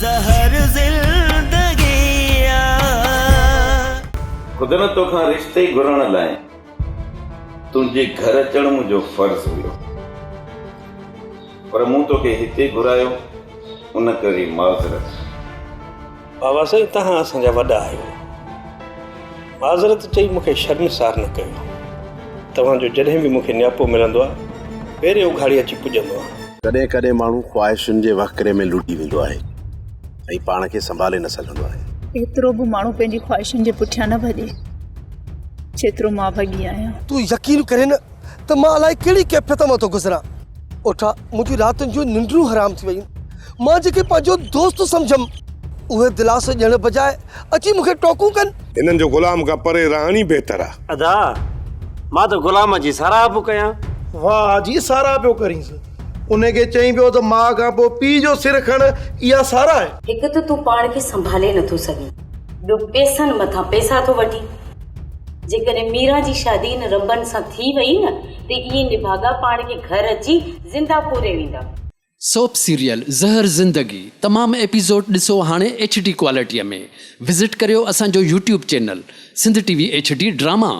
زهر زندگي آ. خود نه توکان رشتي گهرڻ لاء تنهنجي گهر اچڻ منهنجو فرض هيو پر مون توکي هتي گهرايو ان ڪري معذرت. بابا سائين توهان اسان جا وڏا آهيو. معذرت چئي مون کي شرمسار نه ڪيو. توهان جو جڏهن به مون کي نياپو ملندو آهي، پيرين اگهاڙي اچي پڄندو آهيان. ڪڏهن ڪڏهن ماڻهو خواهشن جي وهڪري ۾ لڙهي ويندو آهي ۽ پاڻ کي سنڀالي نه سگهندو آهي. ايترو به ماڻهو پنهنجي خواهشن جي پٺيان نه ڀڄي، جيترو مان ڀڳي آهيان. تون يقين ڪرين نه ته مان الائي ڪهڙي ڪيفيت مان ٿو گذران. اوٺا منهنجون راتن جون ننڊون حرام ٿي ويون. مان جيڪي پنهنجو دوست سمجهيم، اهي دلاسو ڏيڻ بجاء اچي مون کي ٽوڪون ڪن. هنن جو غلام کان پري رهڻ ئي بهتر آ. ادا! مان ته غلام جي ساراهه پيو ڪيان. واهه جي ساراهه پيو ڪرينس. ان کي چئين پيو ته ماء کان پوء پيء جو سر کڻ، اها ساراهه آهي. هڪ ته تون پاڻ کي سنڀالي نٿو سگهين، ٻيو پئسن مٿان پئسا ٿو وٺين. جيڪڏهن ميران جي شادي هن رنبن سان ٿي وئي نه ته اهي نڀاڳا پاڻ کي گهر اچي زنده پوري ويندا. سوپ سيريل زهر زندگي تمام ايپيسوڊ ڏسو هاڻي ايڇ ڊي ڪوالٽي ۾ وزٽ ڪريو اسان جو YouTube channel Sindh T V H D drama.